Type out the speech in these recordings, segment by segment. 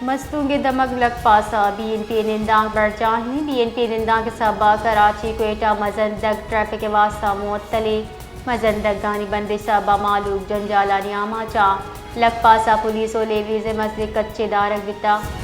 مستونگ ءِ دمگ لکپاس ءَ بی این پی ءِ نندانک برجاہ اِنت۔ بی این پی ءِ نندانک ءِ سبب ءَ کراچی کوئٹہ مزن دگ ٹریفک ءِ واستہ معطل اِنت۔ مزن دگانی بندش ءِ سبب ءَ مھلوک جنجالانی آماچ اَنت۔ لکپاس ءَ پولیس ءُ لیویز ءِ مزنیں کچے دارگ بیتگ۔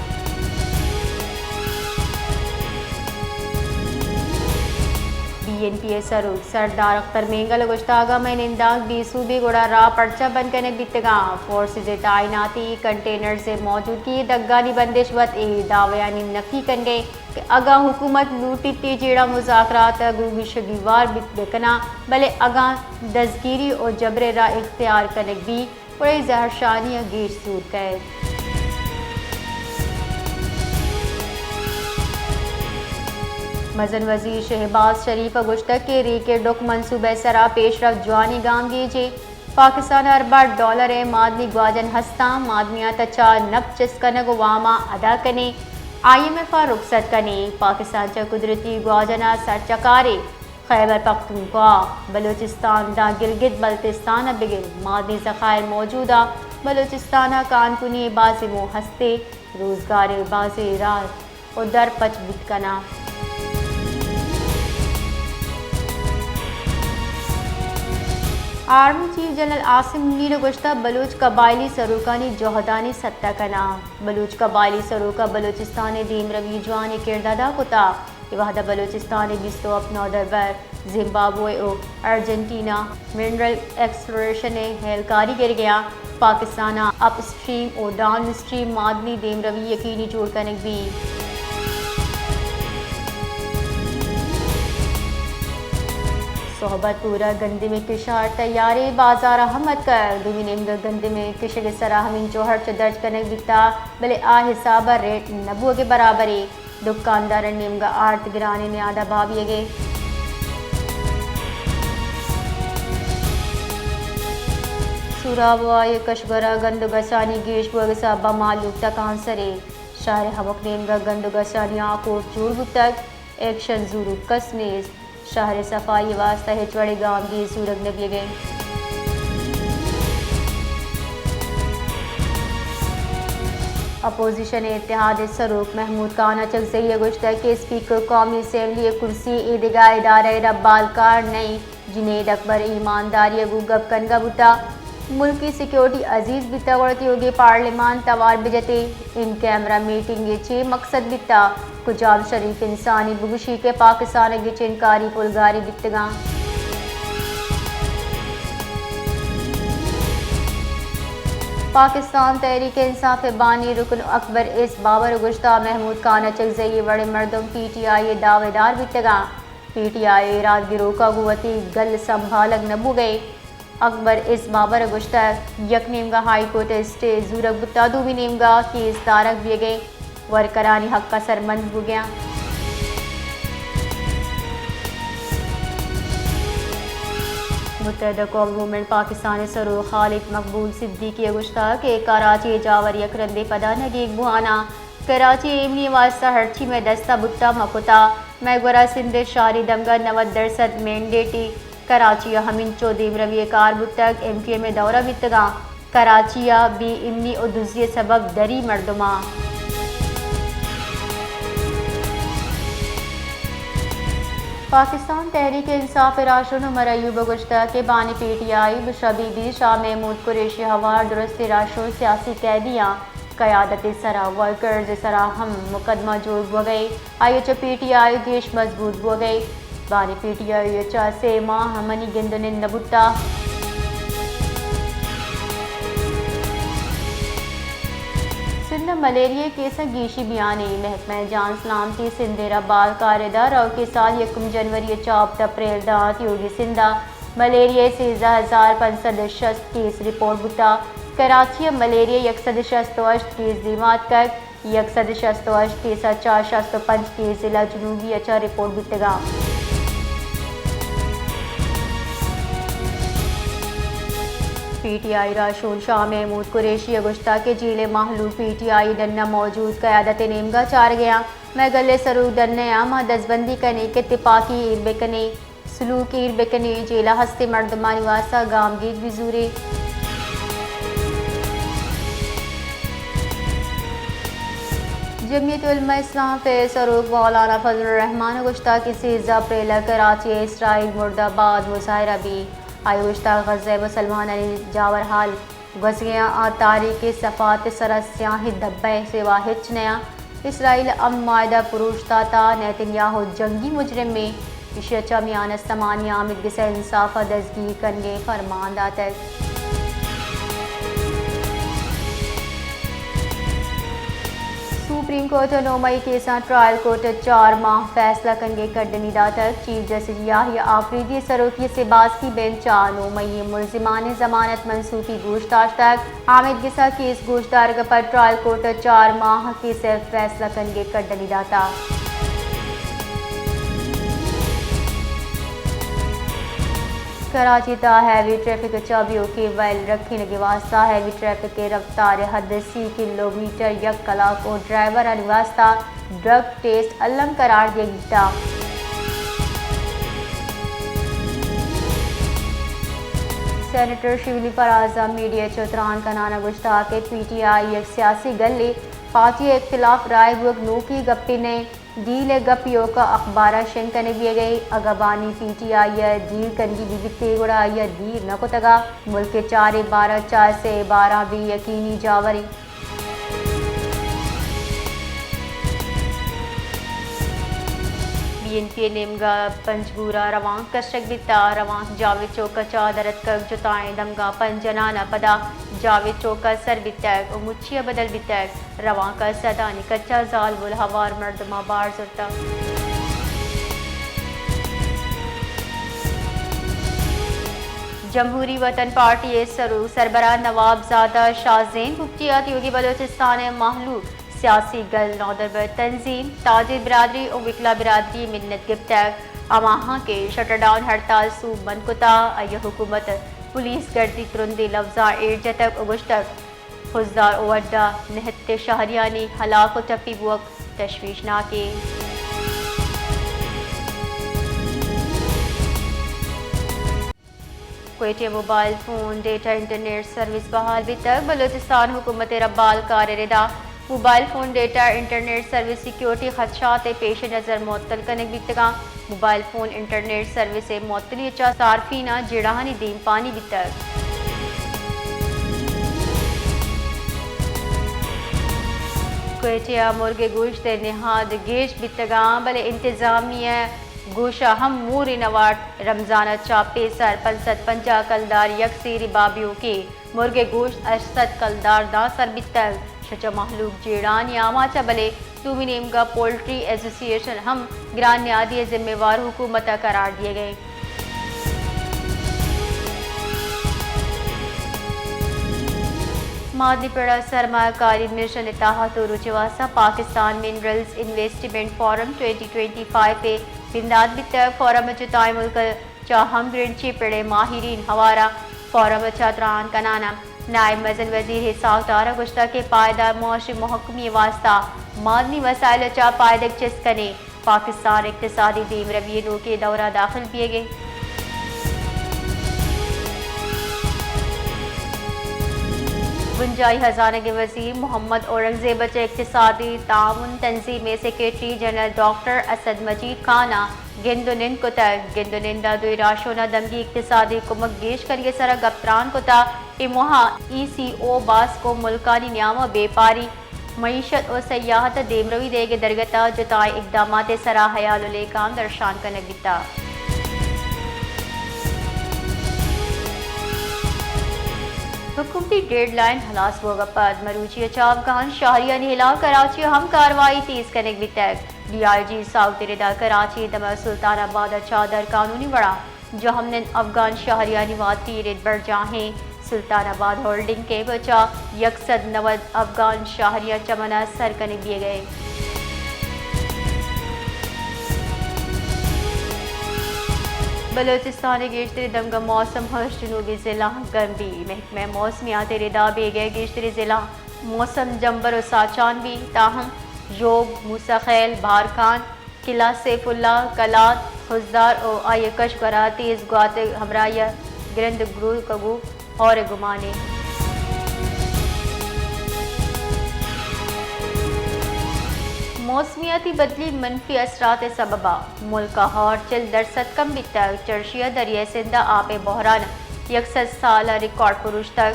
بی این پی ءِ سروک سردار اختر مینگل ءَ گوشتگ، اگاں مئے نندانک بے سوب اِنت گڑا راہ پرچا بند کنگ بیتگ اَنت؟ فورسز ءِ تعیناتی، کنٹینرز ءِ موجودگی، دگانی بندش وت اے دعویانی نفی کنگ اِنت کہ اگاں حکومت لوٹیت اے جیڑہ مذاکرات ءَ گوں گیشگیوار بیت بہ کناں، بلے اگاں دزگیری ءُ جبر ءِ راہ اختیار کنگ بیت، گڑا اے زھرشانی ءَ گیش زور کئیت۔ مزن وزیر شہباز شریف ءَ گوشتگ کہ ریک ءِ ڈک منصوبہ ءِ سرا پیشرفت جوانیں گامگیجے۔ پاکستان ءَ ارباں ڈالر ءِ معدنی گواجن ہست اَنت، معدنیات ءَ چہ نپت چست کنگ ءُ واماں ادا کنیں، آئی ایم ایف ءَ رخصت کنیں، پاکستان چہ قدرتی گواجن ءَ سرچکارے۔ خیبر پختونخوا، بلوچستان داں گلگت بلتستان ءَ بگر معدنی ذخائر موجود اَنت۔ بلوچستان ءَ کان کنی ءِ بازیں موہ ہست اِنت، روزگار ءِ بازیں راہ ءُ در پچ بیت کناں۔ آرمی چیف جنرل عاصم منیر ءَ گوشتگ، بلوچ قبائلی سروکانی جہدانی ستہ کناں۔ بلوچ قبائلی سروک ءَ بلوچستان ءِ دیمروی ءَ جوانیں کرد ادا کتگ۔ اے وہد ءَ بلوچستان ءِ بیست ءُ ہپت نودربر زمبابوے ءُ ارجنٹینا منرل ایکسپلوریشن ءِ ہیلکاری گرگ ءَ اَنت۔ پاکستان ءَ اپ اسٹریم ءُ ڈاؤن اسٹریم معدنی دیمروی یقینی جوڑ کنگ بیت۔ صحبت پور ءَ گندم ءِ کشار تیار اِنت، بازار ءَ ہم اتکگ۔ دومی نیمگ ءَ گندم ءِ کشگ ءِ سرا ہمینچو ہرچ درج کنگ بیتگ، بلے آ حساب ءَ ریٹ نہ بوگ ءِ برابر اِنت۔ دکاندارانی نیمگ ءَ آرت گرانیں نیاد ءَ بھاویگ ءَ۔ سوراب ءُ آئی ءِ کشور ءَ گند ءُ گسانی گیش بوگ ءِ سبب ءَ مھلوک تکانسر اِنت۔ شہر ءِ ہمک نیمگ ءَ گند ءُ گسانی آکوٹ جوڑ بوتگ، ایکشن زوروک کس نیست۔ شہر ءِ صفائی ءِ واستہ ہچ وڑیں گامگیج زورگ نہ بیگ ءَ اِنت۔ اپوزیشن ءِ اتحاد ءِ سروک محمود خان اچکزئی ءَ گوشتگ کہ اسپیکر قومی اسمبلی ءِ کرسی اے دگہ ادارہ ءِ ربالکار نہ اِنت۔ جنید اکبر ایمانداری ءَ گوں گپ کنگ ءَ بوتگ۔ ملکی سیکورٹی عزیز بیتگ گڑا تیوگیں پارلیمان توار بجت ایں۔ ان کیمرہ میٹنگ ءِ چے مقصد بیتگ؟ کجام شریف انسانے بگوشی کہ پاکستان ءَ گچین کاری پلگاری بیتگاں؟ پاکستان تحریک انصاف ءِ بانی رکن اکبر ایس بابر ءَ گوشتگ محمود خان اچکزئی ءِ وڑیں مردم پی ٹی آئی ءِ دعویدار بیتگاں۔ پی ٹی آئی ءِ ایراد گروک ءَ گوں وتی گل سنبھالگ نہ بوگ ءَ اِنت۔ اکبر ایس بابر ءَ گوشتگ، یک نیمگ ءَ ہائی کورٹ ءَ اسٹے زورگ بوتگ، دومی نیمگ ءَ کیس دارگ بیگ ءَ اِنت، ورکرانی حق ءَ سرمند بوگ ءَ اَنت۔ متحدہ قوم وومن پاکستان ءِ سروک خالد مقبول صدیقی ءَ گوشتگ کہ کراچی ءِ جاور یک رندے پدا نگیگ بوان اَنت۔ کراچی ءِ ایمنی ءِ واستہ ہرچی مئے دست ءَ بوتگ ما کتگ۔ مئے گورا سندھ ءِ شاری دمگ ءَ نود درسد مینڈیٹی کراچی ءَ ہمینچو دیمروی ءِ کار بوتگ، ایم کیو ایم ءِ دورہ بیتگاں۔ کراچی ءَ بے ایمنی ءُ دزی ءِ سبب دری مردماں۔ پاکستان تحریک انصاف ءِ راہشون عمر ایوب ءَ گوشتگ کہ بانی P T I Bushra be be, Shah محمود قریشی ءِ ہوار درستیں راہشون سیاسی قیدی آں۔ قیادت ءِ سرا، ورکرز ءِ سرا ہم مقدمہ جوڑ بوگ ءَ، آئی ءَ چہ پی ٹی آئی گیش مضبوط بوگ ءَ۔ بانی پی ٹی آئی ءَ چہ سے ماہ منی گند ءُ نند نہ بوتگ۔ سندھ ءَ ملیریا ءِ کیساں گیشی بیان اِنت۔ محکمہ جان سلامتی سندھ ءِ ربالکار ادارہ ءَ کہ سال یکم جنوری ءَ چہ ہپت اپریل داں تیوگیں سندھ ءَ ملیریا ءِ سیزدہ ہزار پنچ سد ءُ شست کیس رپورٹ بوتگ۔ کراچی ءَ ملیریا ءِ یک سد ءُ شست ءُ ہشت کیس دیما اتکگ، یک سد ءُ شست ءُ ہشت کیس ءَ چہ شست ءُ پنچ کیس ضلع جنوبی ءَ چہ رپورٹ بوتگ اَنت۔ پی ٹی آئی راہشون شاہ محمود قریشی ءَ گوشتگ کہ جیل ءِ مہلوک پی ٹی آئی ءِ ڈن ءَ موجود قیادت ءِ نیمگ ءَ چارگ ءَ اَنت۔ مئے گل ءِ سروک ڈن ءَ اَنت، ما دزبندی کنیں کہ تپاکی ایر بہ کنیں۔ سلوک ایر بہ کنیں، جیل ءَ ہستیں مردمانی واستہ گامگیج بہ زوریں۔ جمعیت علماء اسلام ءِ سروک مولانا فضل الرحمان ءَ گوشتگ کہ سیزدہ اپریل ءَ کراچی ءَ اسرائیل مردہ باد مظاہرہ بیت۔ آئی ءَ گوشتگ، غزہ ءِ مسلمانانی جاورحال گوزگیاں آ تاریخ ءِ صفحات ءِ سرا سیاہیں دبہ ءِ سوا ہچ نیاں۔ اسرائیل ءَ امن معاہدہ پروش داتہ، نیتن یاہو جنگی مجرمے، ایشی ءَ چہ میان استمانی آمید گس ءَ انصاف ءَ دزگیر کنگ ءِ فرمان داتگ۔ سپریم کورٹ ءَ نو مئی کیساں ٹرائل کورٹ ءَ چار ماہ فیصلہ کنگ ءِ کڈنی داتگ۔ چیف جسٹس یاہیا آفریدی ءِ سروکی ءَ سے باسکی بینچ ءَ نو مئی ءَ ملزمانیں ضمانت منسوخی گوش داشتگ۔ آمید گس ءَ کیس گوشدارگ ءَ پد ٹرائل کورٹ ءَ چار ماہ کیس ءِ فیصلہ کنگ ءِ کڈنی داتگ۔ کراچی تہا ہیوی ٹریفک ءَ چہ بیوکیں ویل رکھینگ ءِ واستہ ہیوی ٹریفک ءِ رفتار ءِ حد سی کلومیٹر یک کلاک ءَ ڈرائیورانی واستہ ڈرگ ٹیسٹ الم قرار دیگ بیتگ۔ سینیٹر شبلی فراز ءَ میڈیا ءَ چہ تران کنان ءَ گوشتگ کہ پی ٹی آئی یک سیاسی گلے، پارٹی ءِ خلاف رائے بوگ نوکیں گپے نہ انت۔ ڈیل ءِ گپ ایوک ءَ اخباراں شنگ کنگ بیگ ءَ انت۔ اگاں بانی پی ٹی آئی ءَ ڈیل کنگی بہ بیتیں گڑا آئی ءَ دیر نہ کتگ ءَ ملک ءِ چاریں باراں چہ سے باراں بے یقینی جاور انت۔ بی این پی ءِ نیمگ ءَ پنجگور ءَ روانک کشگ بیتگ۔ روانک جاوید چوک ءَ چہ در اتکگ، جتائیں دمگاں پنچ جنان ءَ پدا جاوید چوک ءَ سر بیتگ ءُ مچی ءَ بدل بیتگ۔ روانک ءَ سدانی کچ ءَ زالبول ہوار مردماں بار زرتگ۔ جمہوری وطن پارٹی ءِ سرو-، سربراہ نواب زادہ شاہ زین بگٹی ءَ تیوگی بلوچستان ءِ مہلوک، سیاسی گل، نودربر تنظیم، تاجر برادری ءُ وکلا برادری ءَ منت گپتگ۔ ہماہاں کہ شٹر ڈاؤن ہڑتال سوب مند کتگ، آئی ءَ حکومت ءَ پولیس گردی ترندیں لبزاں ایر جتگ ءُ گوشتگ، خضدار ءُ وڈا نہتے شہریانی ہلاک ءُ ٹپی بوگ تشویشناکیں۔ کوئٹہ ءَ mobile phone data internet service بحال بیتگ۔ بلوچستان حکومت ءِ ربالکار ءِ ردا mobile phone data internet service security خدشات ءِ پیش نظر معطل کنگ بیتگاں۔ موبائل فون انٹرنیٹ سروس ءِ معطلی ءَ چہ صارفیناں جیڑہانی دیمپانی بیتگ۔ کوئٹہ ءَ مرگ ءِ گوشت ءِ نہاد گیش بیتگاں، بلے انتظامیہ ءِ گوش ءَ ہم مورے نہ وارت۔ رمضان ءَ چہ پیسر پنچ سد پنجاہ کلدار یک سیری بابیوکیں مرگ ءِ گوشت ہشت سد کلدار داں سر بیتگ۔ شچ ءَ مہلوک جیڑہانی آماچ ءَ، بلے دومی نیمگ ءَ پولٹری ایسوسی ایشن ہم گران نیادی ءِ ذمہ وار حکومت ءَ قرار دیگ ءَ انت۔ مادنی پڑ ءَ سرمایہ کاری مشن ءِ تہا دو روچ ءِ واستہ Pakistan minerals investment forum twenty twenty five ءِ بندات بیتگ۔ فورم ءَ جتائیں ملک ءَ چہ ہمگرنچیں پڑ ءِ ماہرین ہوار ءَ۔ فورم ءَ چہ تران کنان ءَ نائب مزن وزیر اسحاق ڈار ءَ گوشتگ کہ پائیدار معاشی مہکمی ءِ واستہ مادنی وسائل ءَ چہ پائدگ چست کنیں۔ پاکستان اقتصادی دیمروی ءِ نوکیں دور ءَ داخل بیگ ءَ۔ بنجاہی ہزانگ ءِ وزیر محمد اورنگزیب ءَ چہ اقتصادی تعاون تنظیم ءِ سیکرٹری جنرل ڈاکٹر اسد مجید خان ءَ گند ءُ نند کتگ۔ گند ءُ نند ءَ دوئیں راہشون ءَ دمگی اقتصادی کمک گیش کنگ ءِ سرا گپ تران کتگ۔ اے موہ ءَ ای سی او باسک ءُ ملکانی نیام ءَ بیپاری، معیشت ءُ سیاحت ءَ دیمروی دئیگ ءِ درگت ءَ جتائیں اقدامات ءِ سرا ہیال ءُ لیکہاں درشان کنگ بیتگ۔ حکومتی ڈیڈ لائن ہلاس بوگ ءَ پد مروچی ءَ چہ افغان شہریانی ہلاپ کراچی ءَ ہم کاروائی تیز کنگ بیتگ۔ ڈی آئی جی ساؤتھ ءِ ردا کراچی ءِ دمگ سلطان آباد ءَ چہ در قانونی وڑا جہمنند افغان شہریانی واتری رد برجاہیں سلطان آباد ہولڈنگ کیمپ ءَ چہ یک سد نود افغان شہریاں چمن ءَ سر کنگ بیگ ءَ انت۔ بلوچستان ءِ گیشتریں دمگ ءَ موسم ہشت جنوبی ضلع گرم بی۔ محکمہ موسمیات ءِ ردا بیگہ گیشتریں ضلع موسم جمبر ءُ ساچان بی، تاہم ژوب، موسی خیل، بارکھان، قلعہ سیف اللہ، قلات، خضدار ءُ آئی ءِ کش گورا تیز گوات ءِ ہمراہی ءَ گرند گروکگ ءُ ہور ءِ گمان انت۔ موسمیاتی بدلی منفی اثرات ءِ سبب ءَ ملک ءِ ہار چل درسد کم بیتگ، چرشی ءَ دریائے سندھ ءِ آپ ءِ بحران یک سد سال ءَ ریکارڈ پروشتگ۔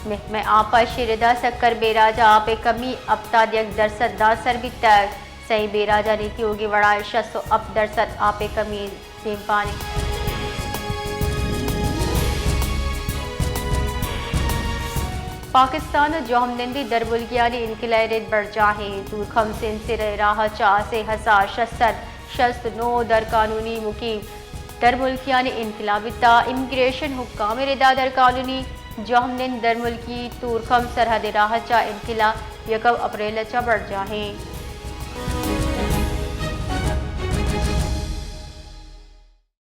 مہم ءِ آپ ءَ شیرد ءَ سکر بیراج ءِ آپ ءِ کمی ہپتاد یک درسد داں سر بیتگ، سئیں بیراجانی تیوگیں وڑا شست ءُ ہپت درسد آپ ءِ کمی دیمپان اِنت۔ پاکستان ءِ جہمنندی درملکیانی انخلا ءِ رد برجاہ اِنت۔ تورکھم سینسر ءِ راہ ءَ چہ سے ہزار شش سد شست ءُ نو درقانونی مقیم درملکیانی انخلا بیتگ۔ امیگریشن حکام ءِ رد ءَ درقانونی جہمنند درملکی تورکھم سرحد ءِ راہ ءَ چہ انخلا یکم اپریل ءَ چہ برجاہ اِنت۔